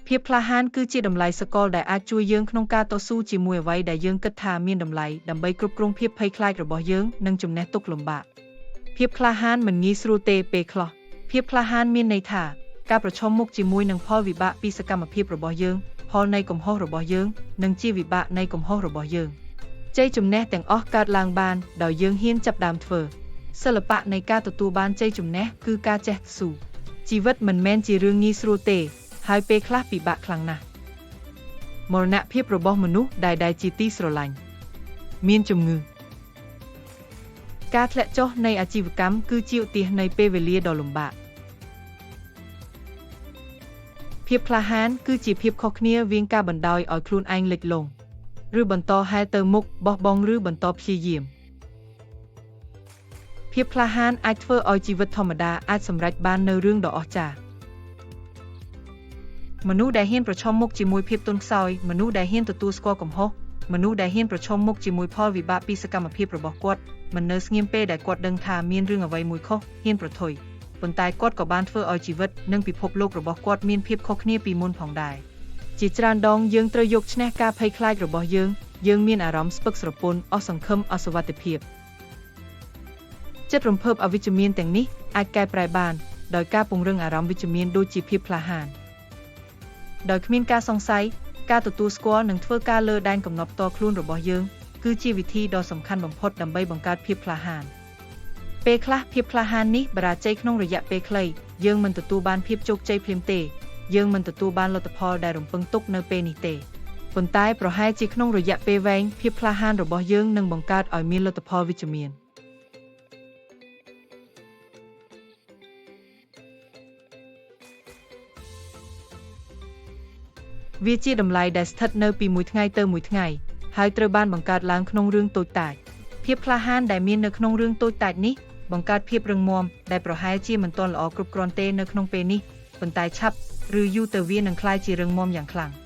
ភាពក្លាហានគឺជាតម្លៃសកលដែលអាចជួយយើងក្នុងការតស៊ូជាមួយអ្វីដែលយើងគិតថាមានតម្លៃដើម្បីគ្រប់គ្រងភាពភ័យខ្លាចរបស់យើងនិងជំនះទុក្ខលំបាកភាពក្លាហានមិនងាយស្រួលទេពេលខ្លះភាពក្លាហានមានន័យថាការប្រឈមមុខជាមួយនឹងផលវិបាកពីសកម្មភាពរបស់យើងផលនៃកំហុសរបស់យើងនិងជាវិបាកនៃកំហុសរបស់យើងជ័យជំនះទាំងអស់កើតឡើងបានដោយយើងហ៊ានចាប់ផ្ដើមធ្វើសិល្បៈនៃការទទួលបានជ័យជំនះគឺការចេះស៊ូជីវិតមិនមែនជារឿងងាយស្រួលទេហើយពេលខ្លះពិបាកខ្លាំងណាស់មរណភាពរបស់មនុស្សដែលជាទីស្រឡាញ់មានជំងឺការធ្លាក់ចុះនៃអាជីវកម្មគឺជាឧទាហរណ៍នៃពេលវេលាដ៏លំបាកភាពក្លាហានគឺជាភាពខុសគ្នាវាងការបណ្ដោយឲ្យខ្លួនឯងលិចលង់ឬបន្តហែលទៅមុខបោះបង់ឬបន្តព្យាយាមភាពក្លាហានអាចធ្វើឲ្យជីវិតធម្មតាអាចសម្រេចបាននូវរឿងដ៏អស្ចារ្យមនុស្សដែលហ៊ានប្រឈមមុខជាមួយភាពទន់ខ្សោយមនុស្សដែលហ៊ានទទួលស្គាល់កំហុសមនុស្សដែលហ៊ានប្រឈមមុខជាមួយផលវិបាកពីសកម្មភាពរបស់គាត់មិននៅស្ងៀមពេលដែលគាត់ដឹងថាមានរឿងអ្វីមួយខុសហ៊ានប្រថុយប៉ុន្តែគាត់ក៏បានធ្វើឲ្យជីវិតនិងពិភពលោករបស់គាត់មានភាពខុសគ្នាពីមុនផងដែរជាច្រើនដងយើងត្រូវយកឈ្នះការភ័យខ្លាចរបស់យើងយើងមានអារម្មណ៍ស្ពឹកស្រពន់អស់សង្ឃឹមអសុវត្ថិភាពចិត្តរំភើបអវិជ្ជមានទាំងនេះអាចកែប្រែបានដោយការពង្រឹងអារម្មណ៍វិជ្ជមានដូចជាភាពក្លាហានដោយគ្មានការសង្ស័យការទទួលស្គាល់និងធ្វើការលើដែនកំណត់ផ្ទាល់ខ្លួនរបស់យើងគឺជាវិធីដ៏សំខាន់បំផុតដើម្បីបង្កើតភាពក្លាហានពេលខ្លះភាពក្លាហាននេះបរាជ័យក្នុងរយៈពេលខ្លីយើងមិនទទួលបានភាពជោគជ័យភ្លាមទេយើងមិនទទួលបានលទ្ធផលដែលរំពឹងទុកនៅពេលនេះទេប៉ុន្តែប្រហែលជាក្នុងរយៈពេលវែងភាពក្លាហានរបស់យើងនឹងបង្កើតឲ្យមានលទ្ធផលវិជ្ជមានវាជាតម្លៃដែលស្ថិតនៅពីមួយថ្ងៃទៅមួយថ្ងៃហើយត្រូវបានបង្កើតឡើងក្នុងរឿងតូចតាចភាពក្លាហានដែលមាននៅក្នុងរឿងតូចតាចនេះបង្កើតភាពរឹងមាំដែលប្រហែលជាមិនទាន់ល្អគ្រប់គ្រាន់ទេនៅក្នុងពេលនេះប៉ុន្តែឆាប់ឬយូរទៅវានឹងក្លាយជារឹងមាំយ៉ាងខ្លាំង។